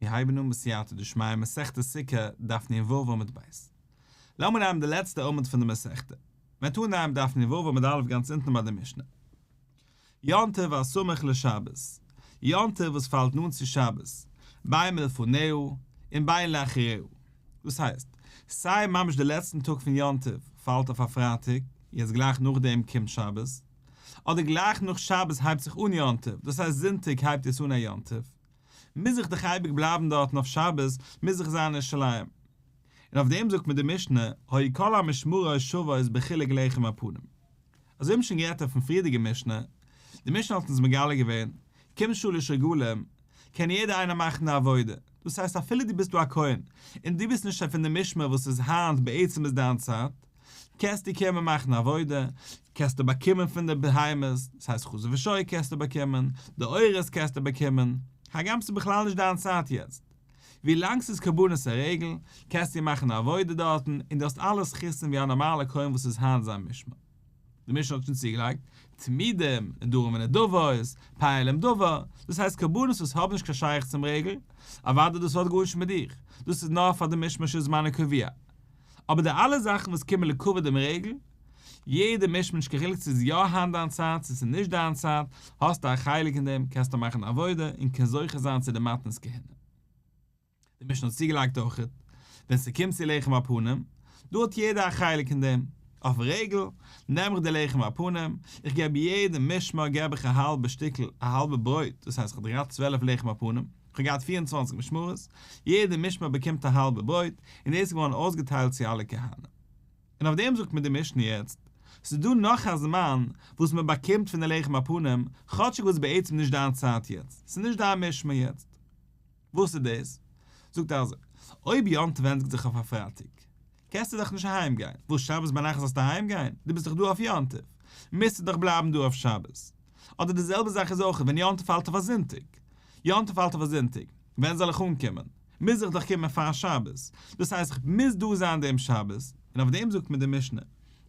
מיר הייבן אן בסייעתא דשמיא מסכת סוכה, דף נ ו עמוד ב'. לאמיר נעמען די לעצטע עמוד פון די מסכתא. מען טאר נעמען דף נ ו עמוד א' גאנץ אונטן ביי די משנה. יום טוב הסמוך לשבת, יום טוב וואס פאלט נאנט צו שבת, בין מלפניה און בין לאחריה. דאס הייסט, סיי ממש די לעצטן טאג פון יום טוב פאלט אויף א פרייטאג, יעצט גלייך נאכדעם קומט שבת, אדער גלייך נאך שבת הייבט זיך אן יום טוב, דאס הייסט זונטאג הייבט יעצט אן א יום טוב, מוז איך דאך אייביג בלייבן דארטן אויף שבת, מוז איך זיין אין ירושלים. און אויף דעם זאגט מיר די משנה, היו כל המשמרות שוות בחילוק לחם הפנים. אזוי האבן שוין גערעדט אויפן פריערדיגע משנה, די משנה האט אונז מגלה געווען, קומט שלש רגלים, קען יעדער איינער מאכן די עבודה, דאס הייסט אפילו דו ביסט דא א כהן, און דו ביסט נישט פון די משמר וואס איז היינט בעצם איז דיין צייט, קענסטו קומען מאכן עבודה, קענסטו באקומען פון די בהמות, דאס הייסט חזה ושוק קענסטו באקומען, די עורות קענסטו באקומען, הגם ס'איז בכלל נישט דיין צייט יעצט. ווי לאנג ס'איז קרבנות הרגל, קענסטו מאכן עבודה דארטן, און דו האסט אלע זכותים ווי א נארמאלע כהן וואס איז היינט זיין משמר. די משנה האט שוין צוגעלייגט, תמידים, נדרים ונדבות, פאה דבר, דאס הייסט קרבנות וואס האבן נישט קיין שייך צום רגל, אוודאי דאס האט גארנישט מיט דיך, דאס איז נאר פאר די משמר שזמנו קבוע. אבער די אלע זאכן וואס קומען לכבוד דעם רגל, יעדע משמר נישט קיין חילוק צו ס'איז יא היינט דיין צייט צו ס'איז נישט דיין צייט, האסטו א חלק אין דעם, קענסטו מאכן עבודה און קענסט זוכה זיין צו די מתנות כהונה. די משנה האט צוגעלייגט אויכעט, ווען ס'קומט צו לחם הפנים, דא האט יעדער א חלק אין דעם, אויפן רגל, נעם איך די לחם הפנים, איך געב יעדע משמר געב איך א האלבע שטיקל, א האלבע ברויט, דאס הייסט איך האב געהאט 12 לחם הפנים, איך האב געהאט 24 משמרות, יעדע משמר באקומט א האלבע ברויט, און דאס איז געווארן אויסגעטיילט צו אלע כהנים. און אויף דעם זאגט מיר די משנה יעצט, ס'איז דא נאך א זמן וואס מען באקומט פון די לחם הפנים, כאטשיג וואס בעצם נישט דיין צייט יעצט, ס'איז נישט דיין משמר יעצט. וואס איז דאס? זאגט ער אזוי, אויב יום טוב ענדיגט זיך אויף א פרייטאג, קענסטו דאך נישט אהיים גיין, וואס שבת ביינאכט זאלסטו אהיים גיין? דו ביסט דאך דא אויף יום טוב, מוזטו דאך בלייבן דא אויף שבת. אדער די זעלבע זאך איז אויך ווען יום טוב פאלט אויף א זונטאג. יום טוב פאלט אויף א זונטאג, ווען זאל איך אנקומען? מוז איך דאך קומען פאר שבת, דאס הייסט איך מוז דא זיין דעם שבת, און אויף דעם זאגט מיר די משנה,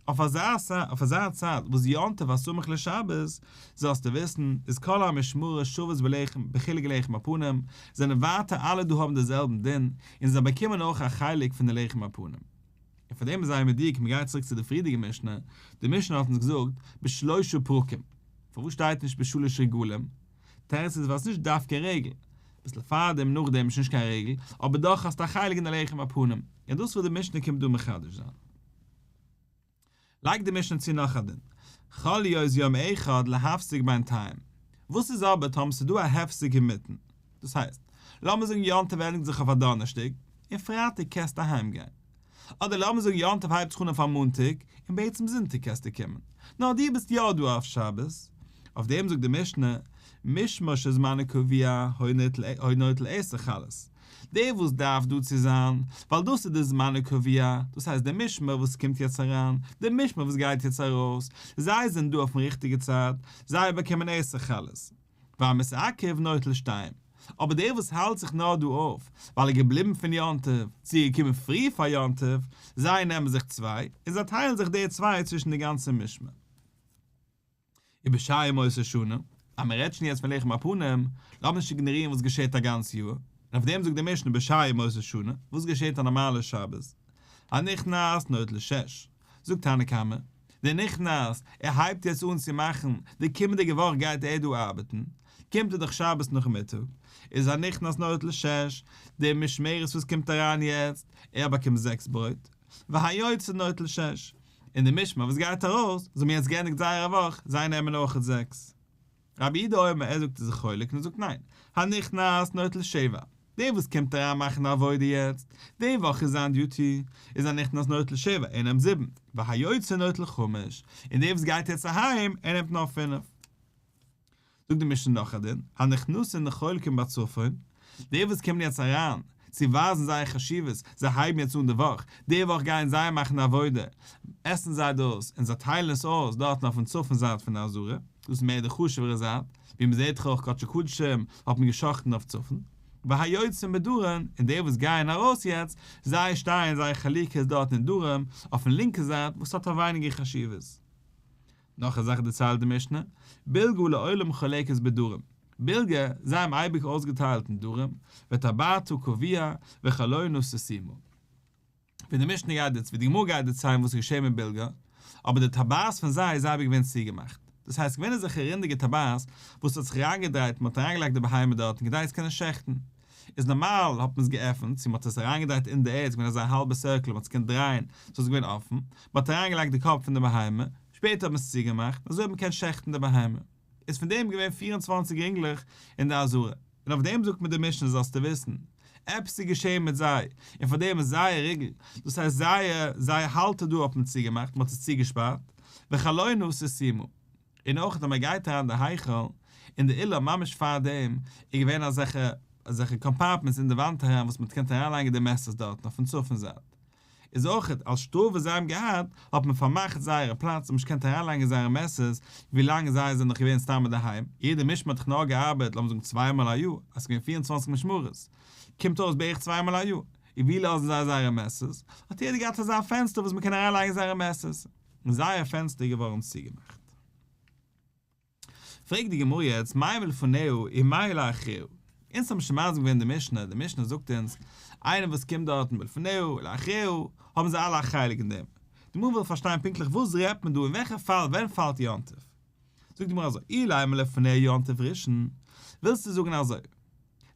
אויף אזא אויף אזא צייט וואס יום טוב הסמוך לשבת, זאלסטו וויסן, איז כל המשמרות שוות בלחם בחילוק לחם הפנים, זענען ווייטער אלע דא האבן די זעלבן דין, און זיי באקומען אויך א חלק פון די לחם הפנים. און פאר דעם איז זייער מדויק, מען גייט צוריק צו די פריערדיגע משנה, די משנה האט אונז געזאגט בשלושה פרקים, פארוואס שטייט נישט בשלש רגלים? תירוץ איז ווייל ס'נישט דווקא רגל, אביסל פארדעם נאכדעם איז נישט קיין רגל, אבער דאך האסטו א חלק אין די לחם הפנים, און דאס וואס די משנה קומט דא מחדש זיין. לייגט די משנה צו נאך א דין, יכול להיות יום אחד להפסיק בינתיים, וואס איז אבער טאמער ס'איז דא א הפסק אינמיטן, דאס הייסט, לאמיר זאגן יום טוב ענדיגט זיך אויף א דאנערשטאג, און פרייטאג קענסטו אהיים גיין. אדער לאמיר זאגן יום טוב הייבט זיך אן אויף א מאנטאג, און בעצם זונטאג קענסטו קומען, נאר דו ביסט יא דא אויף שבת. אויף דעם זאגט די משנה, משמר שזמנו קבוע היה נוטל עשר חלות, דער וואס דארף דא צו זיין, ווייל דאס איז די זמנו קבוע, דאס הייסט די משמר וואס קומט יעצט אריין, די משמר וואס גייט יעצט ארויס, זיי זענען דא אויפן ריכטיגע צייט, זיי באקומען עשר חלות. והמתעכב נוטל שתיים. אבער דער וואס האלט זיך נאר דא אויף, ווייל ער איז געבליבן פון יום טוב, צו געקומען פרי פאר יום טוב, זיי נעמען זיך צוויי, און זיי טיילן זיך די צוויי צווישן די גאנצע משמר. ובשאר ימות השנה, אז מען רעדט שוין יעצט פון לחם הפנים, לאמיר נישט איגנארירן וואס געשעט א גאנץ יאר, און אויף דעם זאגט די משנה בשאר ימות השנה, וואס געשעט א נארמאלע שבת? הנכנס נוטל שש, זאגט תנא קמא, דער נכנס, ער הייבט יעצט אן צו מאכן, די קומענדיגע וואך גייט ער דא ארבעטן, קומט ער דאך שבת נאכמיטאג, איז הנכנס נוטל שש, דער משמרת וואס קומט אריין יעצט, ער באקומט זעקס ברויט, והיוצא נוטל שש, און די משמר וואס גייט ארויס, זיי האבן יעצט געענדיגט זייער וואך, זיי נעמען אויכעט זעקס. רבי יהודה אומר, ער זאגט איז חולק און ער זאגט ניין, הנכנס נוטל שבע, דער וואס קומט אריין מאכן די עבודה יעצט, די וואך איז זיין duty, איז הנכנס נוטל שבע, ער נעמט זיבן, והיוצא נוטל חמש, און דער וואס גייט יעצט אהיים, ער נעמט נאר פינף. זאגט די משנה נאך א דין, הנכנסין חולקין בצפון, די וואס קומען יעצט אריין צו ווייזן זייער חשיבות, זיי הייבן יעצט אן די וואך, די וואך גייען זיי מאכן די עבודה, עסן זיי דאס און זיי טיילן עס אויס דארטן אויפן צפון זייט פון די עזרה, דאס איז מער די חשוב'ערע זייט, ווי מען זעט אויך קדשי קדשים האט מען גע'שחט'ן אויף צפון, והיוצאים בדרום, און די וואס גייען ארויס יעצט, זיי שטייען זייער חלוקה איז דארטן אין דרום, אויפן לינקע זייט וואס האט א ווייניגער חשיבות. נאך א זאך דערציילט די משנה, בילגה לעולם חולקת בדרום. בילגה, זיי האבן אייביג אויסגעטיילט אין דרום, וטבעתה קבוע, וחלונה סתומה. ווי די משנה גייט דערצ ווי די גמרא גייט דערציילן וואס איז געשען מיט בילגה, אבער די טבעת פון זיי איז אייביג געווען צוגעמאכט. דאס הייסט געווען אזעלכע רינדיגע טבעת וואס האט זיך אריינגעדרייט, מען האט אריינגעלייגט די בהמה דארטן כדי עס קענען שעכטן. איז נארמאל האט מען עס געעפנט, צו מען האט עס אריינגעדרייט אין די ערד, ס'איז געווען אזא האלבע סירקל, מען האט עס געקענט דרייען, ס'איז געווען אפן, מען האט אריינגעלייגט די קאפ פון די בהמה, שפעטער האט מען עס צוגעמאכט, אזוי האט מען געקענט שעכטן די בהמה. איז פון דעם געווען 24 רינגלעך אין די עזרה. און אויף דעם זאגט מיר די משנה זאלסטו וויסן, עפעס איז געשען מיט זיי, און פאר דעם איז זייער ריגל, דאס הייסט זייער, זייער האלטער דא האט מען צוגעמאכט, מען האט עס צוגעשפארט, וחלונה סתומה. און אויך ווען מען גייט אריין די היכל, אין די אולם ממש פאר דעם, איז געווען אזעלכע, אזעלכע קאמפארטמענטס אין די וואנט אריין וואס מען האט געקענט אריינלייגן די מעסערס דארטן אויפן צפון זייט. איז אויך אלס שטראף וואס זיי האבן געהאט, האט מען פארמאכט זייערע פלאץ און נישט געקענט אריינלייגן זייערע מעסערס ווילאנג זיי זענען נאך געווען סתם אינדערהיים, יעדע משמר האט דאך נאר געארבעט לאמיר זאגן צוויי מאל א יאר, אז ס'איז געווען 24 משמרות, קומט אויס בערך צוויי מאל א יאר, און ווי לאזן זיי זייערע מעסערס? האט יעדער געהאט אזא פענסטער וואס מ'קען אריינלייגן זייערע מעסערס, און זייער פענסטער איז געווארן צוגעמאכט. פרעגט די גמרא יעצט, מאי מלפניה ומאי לאחריה? אונז האבן שוין מסביר געווען די משנה, די משנה זאגט אונז, איינער וואס קומט דארטן מלפניה ולאחריה, האבן זיי אלע א חלק אין דעם. די גמרא וויל פארשטיין פונקטליך וואס רעדט מען דא אין וועלכע פאל ווען פאלט יום טוב. זאגט די גמרא אזוי, אילימא לפניה יום טוב ראשון, ווילסטו זאגן אזוי,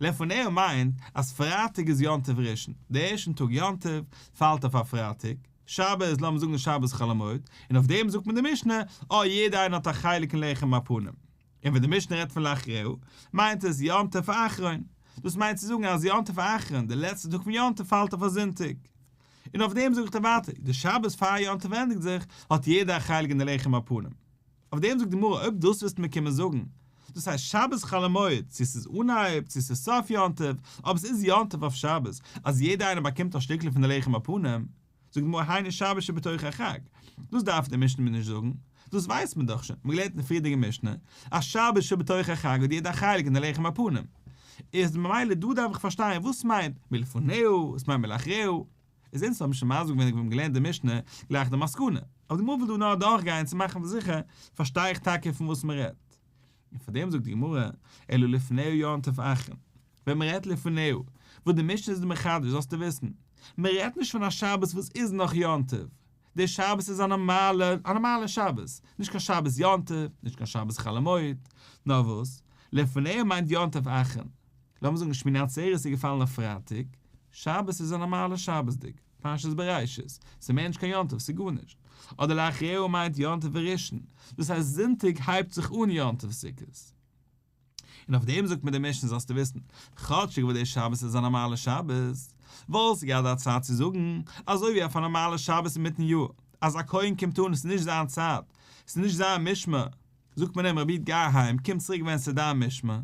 לפניה מיינט אז פרייטאג איז יום טוב ראשון, די ערשטן טאג יום טוב פאלט אויף א פרייטאג, שבת לאמיר זאגן שבת חול המועד, און אויף דעם זאגט מען די משנה, אה יעדער איינער האט א חלק אין לחם הפנים. און ווען די משנה רעדט פון לאחריה, מיינט עס יום טוב אחרון. דאס מיינט צו זאגן אז יום טוב אחרון, די לעצטע טאג פון יום טוב פאלט אויף א זונטאג. און אויף דעם זאג איך דיר ווייטער, די שבת פאר יום טוב ענדיגט זיך, האט יעדער א חלק אין די לחם הפנים. אויף דעם זאגט די גמרא אויב דאס וועסטו מיר קומען זאגן, דאס הייסט שבת חול המועד, צו ס'איז אנהייב צו ס'איז סוף יום טוב, אבער ס'איז יום טוב אויף שבת, אז יעדער איינער באקומט א שטיקל פון די לחם הפנים, זאגט די גמרא היינו שבת שבתוך החג, דאס דארף די משנה מיר נישט זאגן, דאס ווייסט מען דאך שוין, מ'האט געלערנט אין די פריערדיגע משנה, אז שבת שבתוך החג האט יעדער א חלק אין די לחם הפנים. איז ממילא דא דארף איך פארשטיין וואס מיינט מלפניה, וואס מיינט מלאחריה. איז אונז האבן שוין מסביר געווען ווען מ'האט געלערנט די משנה גלייך די מסקנא, אבער די גמרא וויל דא נאר אדורכגיין צו מאכן זיכער פארשטיי איך טאקע פון וואס מ'רעדט. און פאר דעם זאגט די גמרא, אלא לפניה יום טוב אחרון, ווען מ'רעדט לפניה, וואס די משנה איז דא מחדש זאלסטו וויסן, מ'רעדט נישט פון א שבת וואס איז נאך יום טוב, די שבת איז א נארמאלע, א נארמאלע שבת, נישט קיין שבת יום טוב, נישט קיין שבת חול המועד, נאר וואס, לפניה מיינט יום טוב אחרון, לאמיר זאגן שמיני עצרת איז געפאלן אויף פרייטאג, שבת איז א נארמאלע שבת'דיג, פרשת בראשית, ס'איז מער נישט קיין יום טוב, ס'איז גארנישט. אדער לאחריה מיינט יום טוב ראשון, דאס הייסט זונטאג הייבט זיך אן יום טוב סוכות. און אויף דעם זאגט מיר די משנה זאלסטו וויסן, כאטשיג וואס די שבת איז א נארמאלע שבת, וואלסטו געהאט א צייט צו זאגן, אזוי ווי אויף א נארמאלע שבת אינמיטן יאר, אז א כהן קומט אן עס איז נישט זיין צייט, עס איז נישט זיין משמר, זאגט מען אים רבי איד גיי אהיים, קום צוריק ווען עס איז דיין משמר.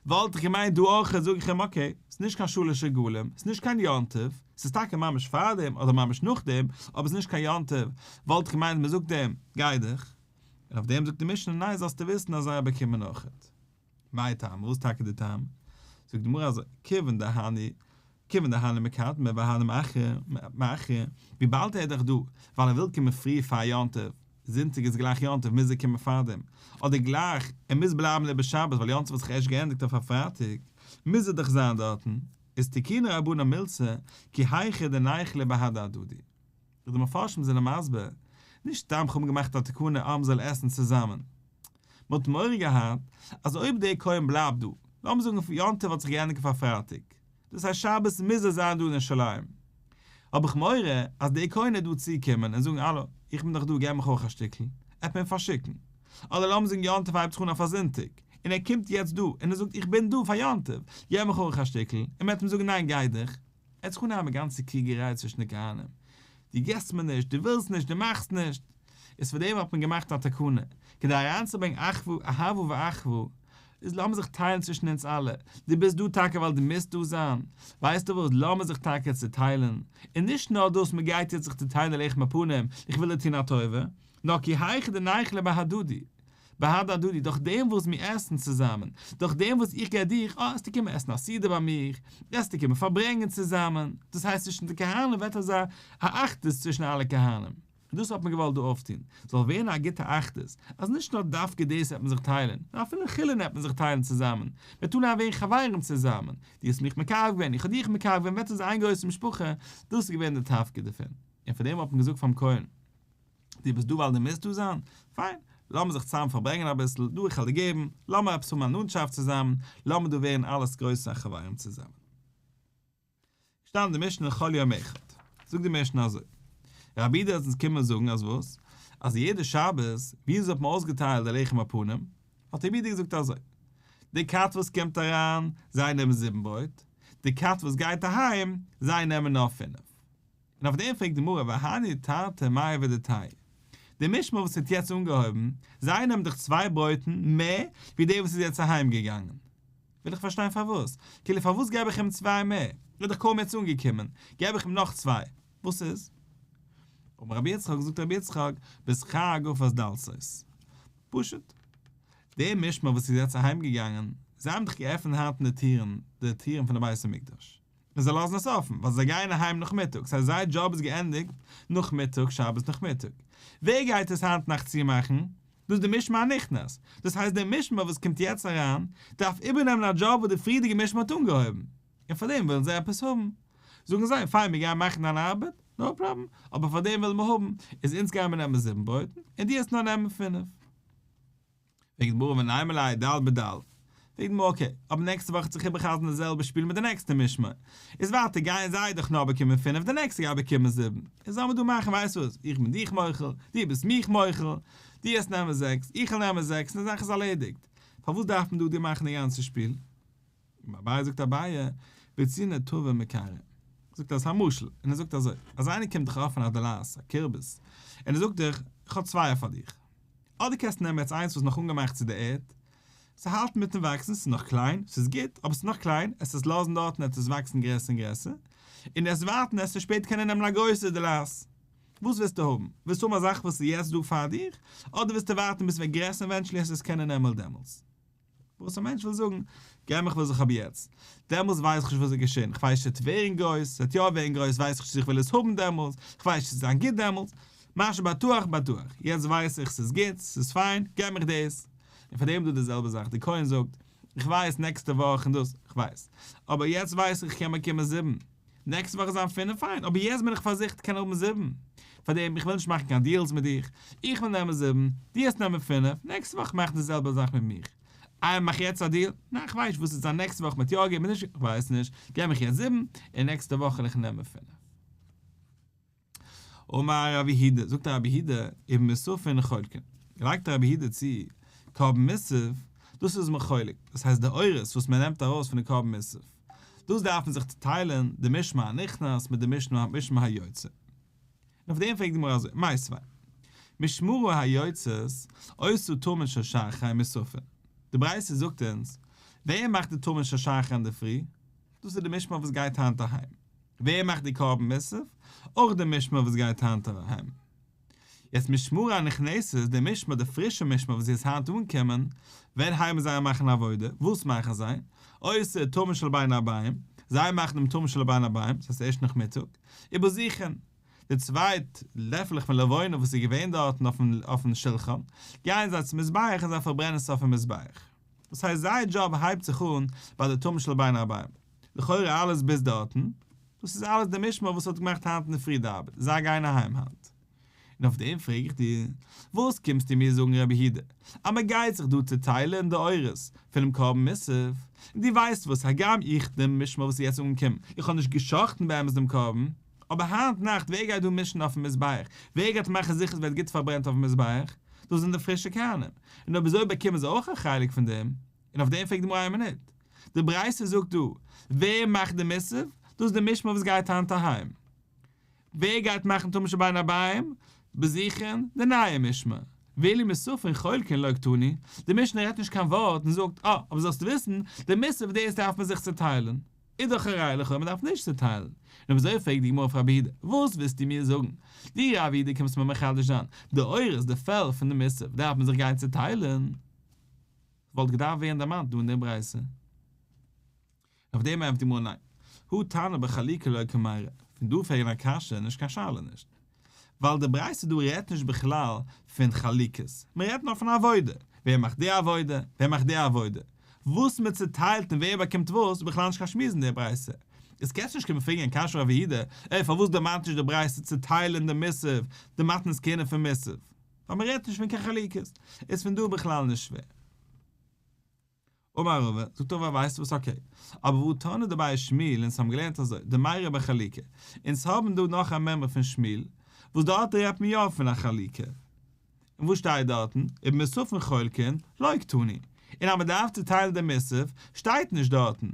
וואלט איך געמיינט דא אויך, זאג איך אים okay, ס'איז נישט קיין שלש רגלים, ס'איז נישט קיין יום טוב, ס'איז טאקע ממש פארדעם אדער ממש נאכדעם, אבער ס'איז נישט קיין יום טוב, וואלט איך געמיינט מ'זאגט אים, גיי דיך. און אויף דעם זאגט די משנה, ניין זאלסטו וויסן אז זיי באקומען אויכעט. מאי טעמא, וואס איז טאקע די טעם? זאגט די גמרא אזוי, כיוון דהני, כיוון דהני מקדמי והני מאחרי, וויבאלד ער איז דאך דא, ווייל ער וויל קומען פרי פאר יום טוב, זונטאג איז גלייך יום טוב מוז ער קומען פארדעם, אדער גלייך ער מוז בלייבן איבער שבת ווייל יום טוב האט זיך ערשט געענדיגט אויף א פרייטאג, מוז ער דאך זיין דארטן, איז תקינו רבנן מילתא כי היכי דניכלו בהדי הדדי. ווי די מפרשים זענען מסביר, נישט סתם כ'האב געמאכט א תקנה אז מ'זאל עסן צוזאמען. מ'האט מורא געהאט אז אויב דער כהן בלייבט דא, לאמיר זאגן יום טוב האט זיך געענדיגט אויף א פרייטאג, דאס הייסט שבת מוז ער זיין דא אין ירושלים, האב איך מורא אז דער כהן וועט דא צוקומען און זאגן האלא, איך בין דאך דא געב מיך אויך א שטיקל, עט מען אים פארשיקן. אדער לאמיר זאגן יום טוב הייבט זיך אן אויף א זונטאג, און ער קומט יעצט דא און ער זאגט איך בין דא פאר יום טוב, געב מיך אויך א שטיקל, און מ'וועט אים זאגן ניין גיי דיך. עט זיך אנהייבן א גאנצע קריגעריי צווישן די כהנים, דו געסט מיר נישט, דו ווילסט נישט, דו מאכסט נישט. איז פאר דעם האט מען געמאכט א תקנה, כדי אריינצוברענגען אחווה, אהבה ואחווה, איז לאמיר זיך טיילן צווישן אונז אלע, דו ביסט דא טאקע ווייל דו מוזט דא זיין, ווייסטו וואס, לאמיר זיך טאקע צוטיילן, און נישט נאר דאס, מען גייט יעצט זיך צוטיילן לחם הפנים, איך וויל דיר טון א טובה, נאר כי היכי דניכלו בהדדי, בהדי הדדי, דורך דעם וואס מיר עסן צוזאמען, דורך דעם וואס איך געב דיך, אה, עסטו קומען עסן א סעודה ביי מיר, עסטו קומען פארברענגען צוזאמען, דאס הייסט צווישן די כהנים ווערט אזא א אחדות צווישן אלע כהנים. און דאס האט מען געוואלט דא אויפטון, ס'זאל ווערן א גוטע אחדות, אז נישט נאר דווקא דאס וועט מען זיך טיילן, נאר אפילו חולין וועט מען זיך טיילן צוזאמען, מ'וועט אנהייבן ווערן חברים צוזאמען, דו האסט מיך מקרב געווען, איך האב דיך מקרב געווען, ווערט אונז איין גרויסע משפחה, דאס איז געווען די תפקיד דערפון. און פאר דעם האט מען געזאגט פאר'ן כהן, דו ביסט דא ווייל דו מוזט דא זיין? פיין, לאמיר זיך צוזאמען פארברענגען אביסל, דא איך וועל דיר געבן, לאמיר עפעס האבן א נאנטשאפט צוזאמען, לאמיר דא ווערן אלעס גרויסע חברים צוזאמען. געשטאנען די משנה כל יום אחד, זאגט די משנה אזוי, רבי יהודה האט אונז קומען זאגן אז וואס? אז יעדע שבת, ווי אזוי האט מען אויסגעטיילט די לחם הפנים? האט רבי יהודה געזאגט אזוי, די כת וואס קומט אריין, זיי נעמען זיבן ברויט, די כת וואס גייט אהיים, זיי נעמען נאר פינף. און אויף דעם פרעגט די גמרא והני תרתי מאי עבידתייהו, די משמר וואס האט יעצט אנגעהויבן, זיי נעמען דאך צוויי ברויטן מער ווי דער וואס איז יעצט אהיים געגאנגען, וויל איך פארשטיין פארוואס, כאילו פארוואס געב איך אים צוויי מער, ער איז דאך קוים יעצט אנגעקומען, געב איך אים נאך צוויי, וואס איז? אמר רבי יצחק, זאגט רבי יצחק, בשכר הגפת דלתות. פשוט. די משמר וואס איז יעצט אהיים געגאנגען, זיי האבן דאך געעפנט היינט די טירן, די טירן פון די בית המקדש. און זיי לאזן עס אפן, ווייל זיי גייען אהיים נאכמיטאג, ס'הייסט זייער דזשאב איז געענדיגט נאכמיטאג, שבת נאכמיטאג. ווער גייט עס היינט נאכט צומאכן? דאס איז די משמר הנכנס. דאס הייסט דער משמר וואס קומט יעצט אריין, דארף איבערנעמען א דזשאב וואס די פריערדיגע משמר האט אנגעהויבן. און פאר דעם ווילן זיי עפעס האבן. זאגן זיי, פיין מיר גייען מאכן דיין ארבעט, no problem, אבער פאר דעם ווילן מיר האבן, איז אונז גייען מיר נעמען זיבן ברויטן, און דו וועסט נאר נעמען פינף. פרעגט די גמרא ונימא ליה דל בדל. פרעגט די גמרא okay, אבער נעקסטע וואך וועט זיך איבערחזר'ן די זעלבע שפיל מיט די נעקסטע משמר, איז ווייטער גייען זיי דאך נאר באקומען פינף די נעקסטע גייט באקומען זיבן, איז זאל מען דא מאכן ווייסט וואס, איך בין דיך מוחל, דו ביסט מיך מוחל, דו וועסט נעמען זעקס, איך וועל נעמען זעקס און די זאך איז ארלעדיגט, פארוואס דארף מען דא דיר מאכן די גאנצע שפיל? און אביי זאגט אביי, בוצינא טבא מקרעא, זאגט ער אזא משל, און ער זאגט אזוי, אז איינער קומט דיך אפען א דלעת, א קירבעס, און ער זאגט דיך, איך האב צוויי פאר דיך, אדער קענסטו נעמען יעצט איינס וואס איז נאך אנגעמאכט צו די ערד, ס'האלט מיטן וואקסן, ס'איז נאך קליין, ס'איז גוט, אבער ס'איז נאך קליין, עס עס לאזן דארטן עט עס וואקסן גרעסער און גרעסער, און עס ווארטן עסטו שפעטער קענען נעמען א גרויסע דלעת. וואס ווילסטו האבן? ווילסטו האבן א זאך וואס איז יעצט דא פאר דיך, אדער ווילסטו ווארטן ביז ס'ווערט גרעסער eventually עסטו עס קענען נעמען דעמאלטס? וואס א מענטש וויל זאגן, געב מיך וואס איך האב יעצט. דעמאלס ווייס איך נישט וואס וועט געשען, איך ווייס נישט צו ס'וועט ווערן גרויס, ס'וועט יא ווערן גרויס, ווייס איך נישט צו איך וועל עס האבן דעמאלס, איך ווייס נישט צו ס'וועט זיין גוט דעמאלס. מה שבטוח בטוח, יעצט ווייס איך ס'איז גוט, ס'איז פיין, געב מיך דאס. און פאר דעם דא די זעלבע זאך, די כהן זאגט, איך ווייס נעקסטע וואך און דאס, איך ווייס. אבער יעצט ווייס איך איך קען באקומען זיבן. נעקסטע וואך זיין פינף פיין, אבער יעצט בין איך פארזיכערט קען האבן זיבן. פארדעם איך וויל נישט מאכן קיין deals מיט דיך, איך וויל נעמען זיבן, דו וועסט נעמען פינף, נעקסטע וואך מאך די זעלבע זאך מיט מיך. איי מאך יעצט א deal? ניין איך ווייס נישט וואס וועט זיין נעקסטע וואך מ'וועט יא געבן נישט, איך ווייס נישט, געב מיך יעצט זיבן, און נעקסטע וואך וועל איך נעמען פינף. אמר רבי יהודה, זאגט רבי יהודה, ובמוספין חולקין, לייגט רבי יהודה צו, קרבן מוסף, דאס איז מען חולק, דאס הייסט די עורות וואס מען נעמט ארויס פון די קרבן מוסף, דאס דארף מען זיך צוטיילען, די משמר הנכנס מיט די משמר היוצא. און אויף דעם פרעגט די גמרא אזוי, מיתיבי, משמרה היוצאת, עושה תמיד של שחר ומוספין. די ברייתא זאגט אונז, ווער מאכט די תמיד של שחר אינדערפרי? דאס איז די משמר וואס גייט היינט אהיים. ווער מאכט די קרבן מוסף? אויך די משמר וואס גייט היינט אהיים. יעצט משמרה הנכנסת, די משמר, די פרישע משמר וואס איז היינט אנגעקומען, ווען הייבן זיי אן מאכן עבודה? וואס מאכן זיי? עושה תמיד של בין הערביים, זיי מאכן דעם תמיד של בין הערביים, דאס הייסט ערשט נאכמיטאג, ובזיכין, די צוויי לעפלעך פון לבונה וואס איז געווען דארטן אויפן שולחן, גייען זיי צום מזבח און זיי פארברענען עס אויפן מזבח. דאס הייסט זייער דזשאב הייבט זיך אן ביי די תמיד של בין הערביים. לכאורה אלעס ביז דארטן, דאס איז אלעס די משמר וואס האט געמאכט היינט אינדערפרי די ארבעט, זיי גייען אהיים היינט. און אויף דעם פרעג איך דיר, וואס קומסטו מיר זאגן רבי יהודה, אז מען גייט זיך דא צוטיילען די עורות פונעם קרבן מוסף, און דו ווייסט וואס, הגם איך דעם משמר וואס איז יעצט אנגעקומען, איך האב נישט גע'שחט'ן באמת דעם קרבן, אבער היינט נאכט ווער גייט דא מישן אויפן מזבח, ווער גייט מאכן זיכער עס ווערט גוט פארברענט אויפן מזבח, דאס זענען די פרישע כהנים, און אויב אזוי באקומען זיי אויך א חלק פון דעם, און אויף דעם פרעגט די גמרא איין מינוט, די ברייתא זאגט דא, ווער מאכט די מוסף? דאס איז די משמר וואס גייט היינט אהיים. ווער גייט מאכן תמיד של בין הערביים? בזיכין, די נייע משמר. ואילו מוספין חולקין לא קתני, די משנה רעדט נישט קיין ווארט און זאגט, אה, אבער זאלסט וויסן, די מוסף דאס דארף מען זיך צוטיילן. איז דאך א ראיה לכאו' מען דארף נישט צוטיילן. און אויב אזוי פרעגט די גמרא אויף רבי יהודה, וואס ווילסטו מיר זאגן? דו רבי יהודה קומסט מיר מחדש זיין, די עורות, די פעל פון די מוסף, דארף מען זיך גיין צוטיילן? וואלט געדארפט ווערן דערמאנט דא אין דעם ברייתא. אויף דעם ענטפערט די גמרא ניין. הא תנא בחלוקה לא קמיירי. פון דא פרעגן א קשיא איז נישט קיין שאלה נישט. ווייל די ברייתא דא רעדט נישט בכלל פון חלוקות, מען רעדט נאר פון עבודה, ווער מאכט די עבודה, ווער מאכט די עבודה, וואס מען צוטיילט און ווער באקומט וואס איז בכלל נישט קיין שמועס אין די ברייתא. איז קענסט נישט קומען פרעגן א קשיא רב יהודה, עה פארוואס דערמאנט נישט די ברייתא צוטיילען די מוסף, די מתנות כהונה פון מוסף? ווייל מען רעדט נישט פון קיין חלוקות, איז פון דא בכלל נישט שווער. אמר רבא, זאגט רבא ווייסטו וואס okay, אבער והא תנא דבי שמואל אונז האבן געלערנט אזוי, דמיירי בחלוקה, אונז האבן דא נאך א מימרא פון שמואל, וואס דארט רעדט מען יא פון א חלוקה, און וואס שטייט דארטן, ובמוספין חולקין, לא קתני, און אז מען דארף צוטיילן די מוסף, שטייט נישט דארטן.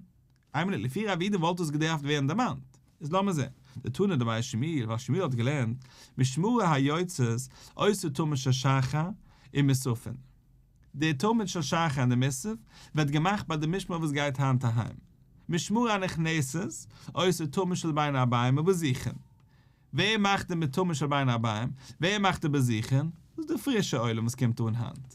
איין מינוט, לפי רב יהודה וואלט דאס געדארפט ווערן דערמאנט. איז לאמיר זען, דתנא דבי שמואל, ווייל שמואל האט געלערנט, משמרה היוצאת עושה תמיד של שחר ומוספין. די תמיד של שחר און די מוסף ווערט געמאכט ביי די משמר וואס גייט היינט אהיים. משמרה הנכנסת עושה תמיד של בין הערביים ובזיכין. ווער מאכט די תמיד של בין הערביים? ווער מאכט די בזיכין? דאס איז די פרישע עולם וואס קומט אן היינט.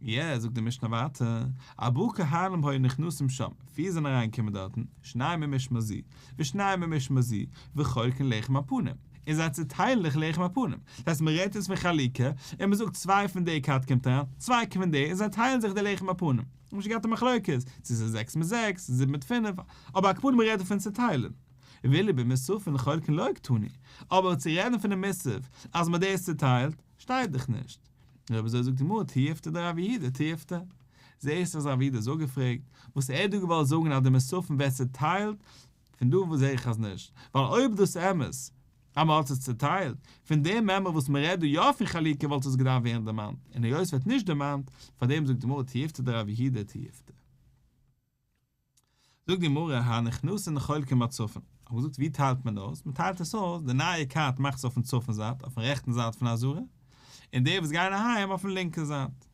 יע, זאגט די משנה ווייטער, ארבעה כהנים היו נכנסים שם, פיר זענען אריינגעקומען דארטן, שניים ממשמר זו, ושניים ממשמר זו, וחולקין לחם הפנים, און זיי צעטיילן זיך לחם הפנים, דאס הייסט מען רעדט יעצט פון חלוקה, און מען זאגט צוויי פון די כת קומט אריין, צוויי פון די, און זיי טיילן זיך די לחם הפנים. האבן נישט געהאט א מחלוקת, צו ס'איז זעקס מיט זעקס, זיבן מיט פינף, אבער על כל פנים מען רעדט דא פון צעטיילן. ואילו במוספין חולקין לא קתני, אבער צו רעדן פונעם מוסף אז מען האט דאס צעטיילט, שטייט דאך נישט. און אויב אזוי זאגט די גמרא תיובתא דרב יהודה תיובתא. זעהסט אז רב יהודה איז אפגעפרעגט, וואס ער האט דא געוואלט זאגן אז די מוספין ווערט צעטיילט, פון דא וואס זעה איך אז נישט, ווייל אויב דאס אמת אז מען האט עס צעטיילט, פון די מימרא וואס מען רעדט דא יא פון חלוקה וואלט עס געדארפט ווערן דערמאנט, און היות עס ווערט נישט דערמאנט, פארדעם זאגט די גמרא תיובתא דרב יהודה תיובתא. זאגט די גמרא, הנכנסין חולקין בצפון, האט מען געזאגט ווי טיילט מען אויס? מען טיילט עס אויס, די נייע כת מאכט עס אויפן צפון זייט, אויפן רעכטן זייט פון עזרה, און די וואס גייען אהיים אויפן לינקן זייט.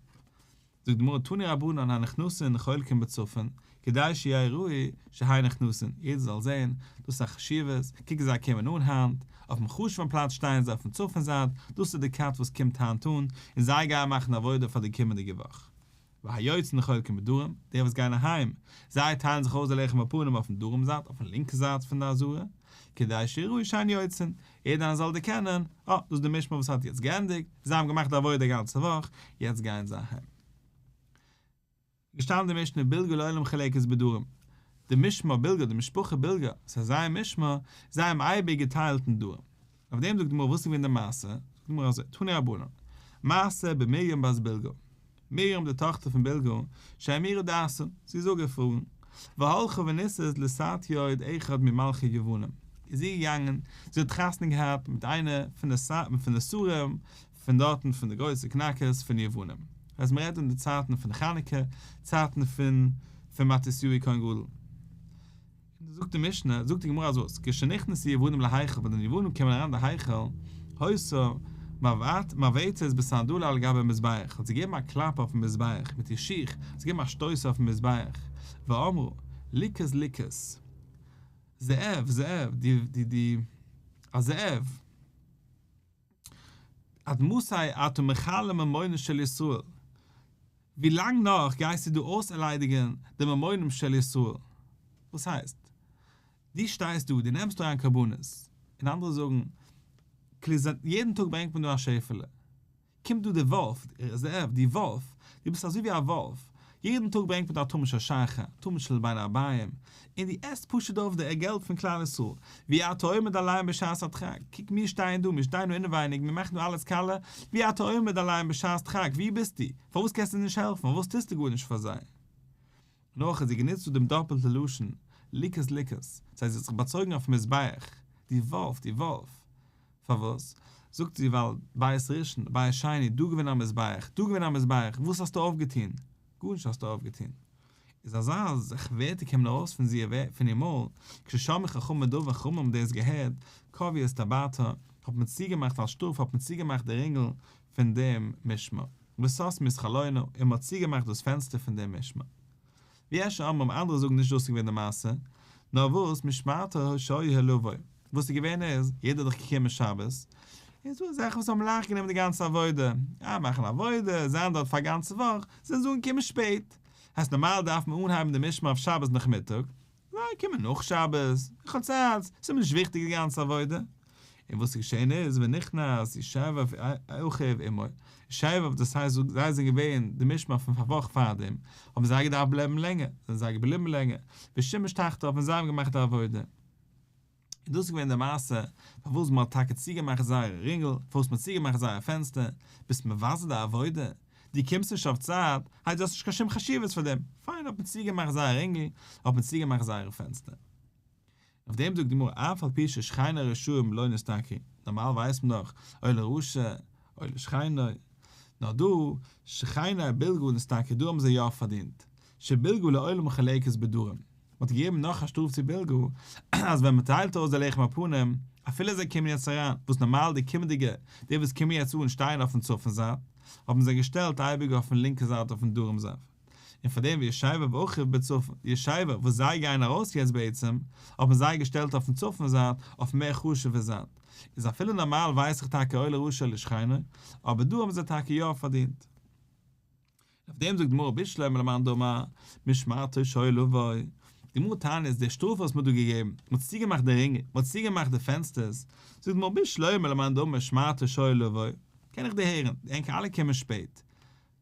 זאגט די גמרא, תנו רבנן הנכנסין חולקין בצפון, כדי שיראו שהן נכנסין, יעדער זאל זען, דאס איז א חשיבות, קוק זיי קומען אן היינט, אויפן חשוב'ן פלאץ שטייען זיי אויפן צפון זייט, דאס איז די כת וואס קומט היינט אן, און זיי גייען מאכן עבודה פאר די קומענדיגע וואך. והיוצאין חולקין בדרום, די וואס גייען אהיים, זיי טיילן זיך אויס די לחם הפנים אויפן דרום זייט, אויפן לינקע זייט פון די עזרה, כדי שיראו שהן יוצאין, יעדער איינער זאל דערקענען, אה, דאס איז די משמר וואס האט יעצט געענדיגט, זיי האבן געמאכט די עבודה די גאנצע וואך, יעצט גייען זיי אהיים. געשטאנען די משנה בלגה לעולם חולקת בדרום, די משמר בלגה, די משפחה בלגה, ס'איז זייער משמר, זיי האבן אייביג געטיילט אין דרום. אויף דעם זאגט די גמרא וואס איז געווען די מעשה, זאגט די גמרא אזוי, תנו רבנן, מעשה במרים בת בלגה, מרים די טאכטער פון בלגה, שהמירה דעתה, זי איז אפגעפארן, והלכה ונישאת לסרטיוד אחד ממלכי יוונים, איז זי געגאנגען, זי האט חתונה געהאט מיט איינער פון די שרים פון דארטן פון די גרויסע קנאקערס פון יוונים, אז מען רעדט אין די צייטן פון חנוכה, צייטן פון פון מתתיהו כהן גדול. זאגט די משנה, זאגט די גמרא אזוי, כשנכנסו יוונים להיכל ווען די יוונים קומען אריין די היכל, היתה מבעטת בסנדלה על גבי מזבח, האט זי געגעבן א קלאפ אויפן מזבח מיט איר שיך, האט זי געגעבן א שטויס אויפן מזבח, ואמרה, לוכס לוכס, זאב, זאב, די, די, די, א זאב, עד מתי אתה מכלה ממונן של ישראל, ווי לאנג נאך גייסטו דא אויסערליידיגען די ממונם של ישראל? וואס הייסט? דו שטייסט דא, דו נעמסט אריין קרבנות, און אנדערע זאגן, יעדן טאג ברענגט מען דא א שעפעלע, קומט דא די וואלף, זאב, די וואלף, דו ביסט אזוי ווי א וואלף, יעדן טאג ברענגט מען דא א תמיד של שחר, תמיד של בין הערביים, און דו עסט פשוט אויף די געלט פון כלל ישראל, ואי אתה עומד עליהם בשעת הדחק, קוק מיר שטייען דא, מיר שטייען דא אינעווייניג, מיר מאכן דא אלעס קאלע, ואי אתה עומד עליהם בשעת דחק, וואו ביסטו? פארוואס קענסטו נישט העלפן? פארוואס טוסטו גארנישט פאר זיי? נאך האט זי גענוצט דא דעם דאפעלטע לשון, לוכס לוכס, דאס הייסט זי האט זיך באצויגן אויפן מזבח, די וואלף, די וואלף. פארוואס? זאגט זי ווייל בית ראשון, בית שני, דא געווען א מזבח, דא געווען א מזבח, וואס האסטו אויפגעטון? גארנישט האסטו אויפגעטון. איז אזא זאך ווערטער קומען ארויס פון זי פון איר מויל, כששמעו חכמים דבר חכמים האבן דאס געהערט, קבעו את טבעתה, האט מען צוגעמאכט אלס שטראף האט מען צוגעמאכט די רינגל פון דעם משמר, וסתמו את חלונה, און מען האט צוגעמאכט דאס פענסטער פון דעם משמר. ויש אומרים אנדערע זאגן נישט דאס איז געווען די מעשה, נאר וואס משמרתה שהיתה לבוא, וואס איז געווען איז, יעדער האט דאך געקומען שבת, און ס'דא אזעלכע וואס האבן לייכט גענומען די גאנצע עבודה, אה מאכן עבודה, זיין דארט פאר א גאנצע וואך, זענען זיי אנגעקומען שפעט, הייסט נארמאל דארף מען אנהייבן די משמר אויף שבת נאכמיטאג, זיי קומען נאך שבת, איך האב צייט, ס'איז מיר נישט וויכטיג די גאנצע עבודה. און וואס איז געשען איז, ונכנס ישבב אחיו עמו, ישבב דאס הייסט זיי זענען געווען די משמר פון א וואך פארדעם, האבן זיי געדארפט בלייבן לענגער, זענען זיי געבליבן לענגער, ושימש תחתיו און זיי האבן געמאכט די עבודה. און דאס איז געווען די מעשה פארוואס מען האט טאקע צוגעמאכט זייערע רינגל, פארוואס מען האט צוגעמאכט זייערע פענסטער, ביסט מבזה די עבודה, דו קומסט נישט אויף צייט, הייסט דו האסט נישט קיין שום חשיבות פאר דעם, פיין האט מען צוגעמאכט זייער רינגל, האט מען צוגעמאכט זייערע פענסטער. אויף דעם זאגט די גמרא אף על פי ששכנו רשעים לא נשתכרו, נארמאל ווייסט מען דאך אוי לרשע אוי לשכנו, נאר דא שכני בלגה נשתכרו דא האבן זיי יא פארדינט, שבלגה לעולם מחולקת בדרום, מען האט געגעבן נאך א שטראף צו בלגה אז ווען מען טיילט אויס די לחם הפנים אפילו זיי קומען יעצט אריין, וואס נארמאל די קומענדיגע די וואס קומען יעצט אן שטייען אויפן צפון זייט, האבן זיי געשטעלט אייביג אויפן לינקע זייט אויפן דרום זייט. און פאר דעם וישבב אחיו בצפון, די ישבב וואס זיי גייען ארויס יעצט בעצם, האט מען זיי געשטעלט אויפן צפון זייט, אויפן מער חשוב'ע זייט. איז אפילו נארמאל ווייס איך טאקע אוי לרשע אוי לשכנו, אבער דא האבן זיי טאקע יא פארדינט. און אויף דעם זאגט די גמרא בשלמא למאן דאמר משמרתו שהיה לבוא, די גמרא טענה'ט איז די שטראף וואס מען האט דא געגעבן, מען האט צוגעמאכט די רינגען, מען האט צוגעמאכט די פענסטערס, זאגט די גמרא בשלמא למאן דאמר משמרתו שהיה לבוא, קען איך דיר הערן, ענק אלע קומען שפעט,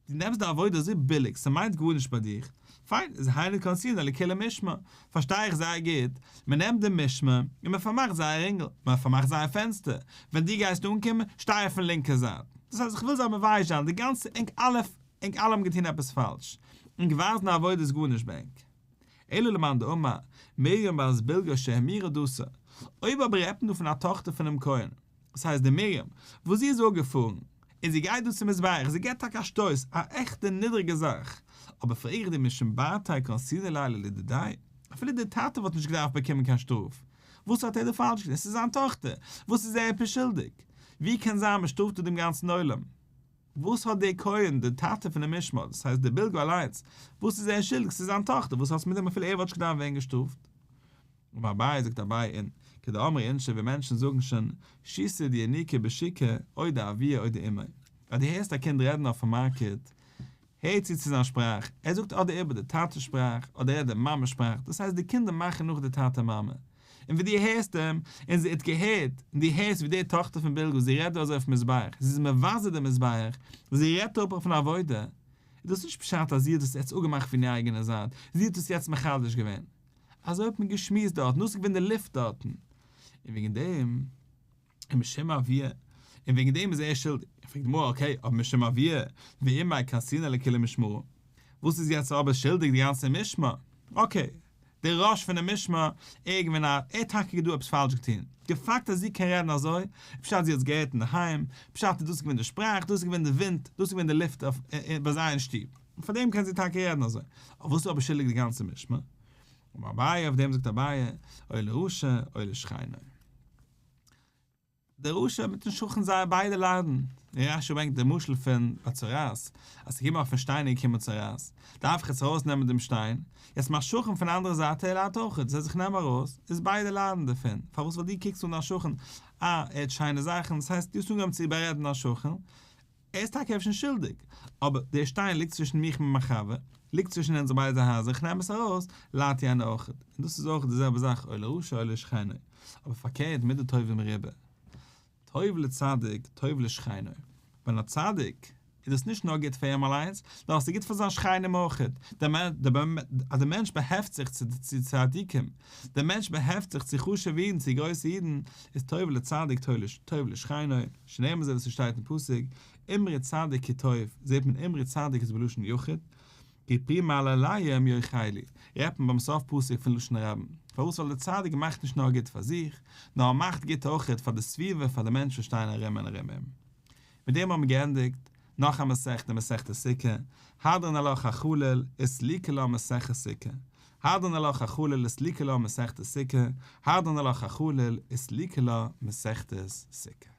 דו נעמסט די עבודה אזוי ביליג, ס'מיינט גארנישט ביי דיך, פיין, איז היינו קנסינהו לכולהו משמר, פארשטיי איך זייער גוט, מען נעמט די משמר און מען פארמאכט זייער רינגל, מען פארמאכט זייער פענסטער, ווען דו גייסט אנקומען, שטיי אויפן לינקע זייט, דאס הייסט איך וויל זיי מבייש זיין, די גאנצע ענק אלע, ענק אלע האבן געטון עפעס פאלש, ענק ווייזן די עבודה איז גארנישט ביי ענק. אלא למאן דאמר, מרים בת בלגה שהמירה דתה, אויב אבער רעדט מען דא פון א טאכטער פונעם כהן, דאס הייסט די מרים, וואס זי איז אפגעפארן, און זי גייט דא צום מזבח, זי געבט טאקע א שטויס, א עכטע נידריגע זאך, אבער פרעג איך דיר משום בתיה קנסינהו ליה לדידיה, אפילו דער טאטע וואלט נישט געדארפט באקומען קיין שטראף, וואס האט ער דא פאלש געטון, עס איז זיין טאכטער, וואס איז ער עפעס שולדיג? ווי קען זיין מען שטראפט דא דעם גאנצן עולם? וואס האט דער כהן, דער טאטע פונעם משמר, דאס הייסט דער בלגה אליינס, וואס איז ער שולדיג, ס'איז זיין טאכטער, וואס האט עס מיט דעם אפילו ער וואלט נישט געדארפט ווערן געשטראפט? אמר אביי זאגט אביי אין כדאמרי אינשי ווי מענטשן זאגן שוין שותא דיניקא בשוקא או דאבוה או דאמיה אז דו הערסט א קינד רעדן אויפן מארקעט הער צו צו זיין שפראך ער זאגט אדער איבער די טאטע שפראך אדער ער רעדט די מאמע שפראך דאס הייסט די קינדער מאכן נאך די טאטע מאמע און ווי דו הערסט אים און זי האט געהערט און דו הערסט ווי די טאכטער פון בלגה זי רעדט דא אזוי אויפן מזבח זי איז מבזה די מזבח זי רעדט אפ אויפן עבודה איז דאס נישט פשט אז זי האט עס יעצט אפגעמאכט פון איר אייגענע זייט זי האט עס יעצט מחדש געווען אזוי האט מען געשמועסט דארטן, דאס איז געווען די לופט דארטן, און וועגן דעם און משום אבוה, און וועגן דעם איז ער שולדיג, פרעגט די גמרא okay, אבער משום אבוה ואמיה קנסינהו לכולהו משמרא, וואס איז יעצט אבער שולדיג די גאנצע משמר, okay, דער ראש פונעם משמר, ער איז געווען א, ער האט טאקע דא עפעס פאלש געטון, די פאקט אז זי קען רעדן אזוי, פשט זי האט עס געהערט אינדערהיים, פשט איז דאס איז געווען די שפראך, דאס איז געווען די ווינט, דאס איז געווען די לופט אויף ביי זיי אין שטוב. און פאר דעם קען זי טאקע רעדן אזוי. אויף וואס איז אבער שולדיג די גאנצע משמר? אמר אביי, אויף דעם זאגט אביי, אוי לרשע אוי לשכנו. דער רשע מיטן שכן זיי ביידע ליידן. און רשי ברענגט די משל פון ביי צרעת, אז ס'איז געקומען אויפן שטיין איז געקומען צרעת, דארף איך יעצט ארויסנעמען דעם שטיין, יעצט מיין שכן פון די אנדערע זייט ער ליידט אויך, דאס הייסט איך נעם ארויס, איז ביידע ליידן דערפון, פארוואס ווייל דו קוקסט אן דיין שכן, אה ער האט שיינע זאכן, דאס הייסט דו האסט אנגעהויבן צו בארעדן דיין שכן, ער איז טאקע אפשר שולדיג, אבער דער שטיין ליגט צווישן מיך מיט מיין חבר, ליגט צווישן אונזער ביידע הייזער, איך נעם עס ארויס, ליידט יענער אויך. און דאס איז אויך די זעלבע זאך אוי לרשע אוי לשכנו. אבער פארקערט מידה טובה מרובה. טוב לצדיק טוב לשכנו. ווען א צדיק איז דאס נישט נאר גוט פאר אים אליינס, נאר עס איז גוט פאר זיין שכנים אויך. אז דער מענטש באהעפט זיך צו צדיקים, דער מענטש באהעפט זיך צו חשוב'ע אידן, צו גרויסע אידן, איז טוב לצדיק טוב לשכנו, שנאמר אזוי ווי ס'שטייט אין פסוק, אמרו צדיק כי טוב, זעט מען אמרו צדיק איז בלשון יחיד, כי פרי מעלליהם יאכלו, רעדט מען ביים סוף פסוק פון לשון רבים, פארוואס ווייל דער צדיק מאכט נישט נאר גוט פאר זיך, נאר ער מאכט גוט אויכעט פאר די סביבה פאר די מענטשן וואס שטייען ארום און ארום אים. מיט דעם האבן מיר געענדיגט נאך א מסכתא מסכת סוכה, הדרן עלך החליל וסליקא לה מסכת סוכה, הדרן עלך החליל וסליקא לה מסכת סוכה, הדרן עלך החליל וסליקא לה מסכת סוכה.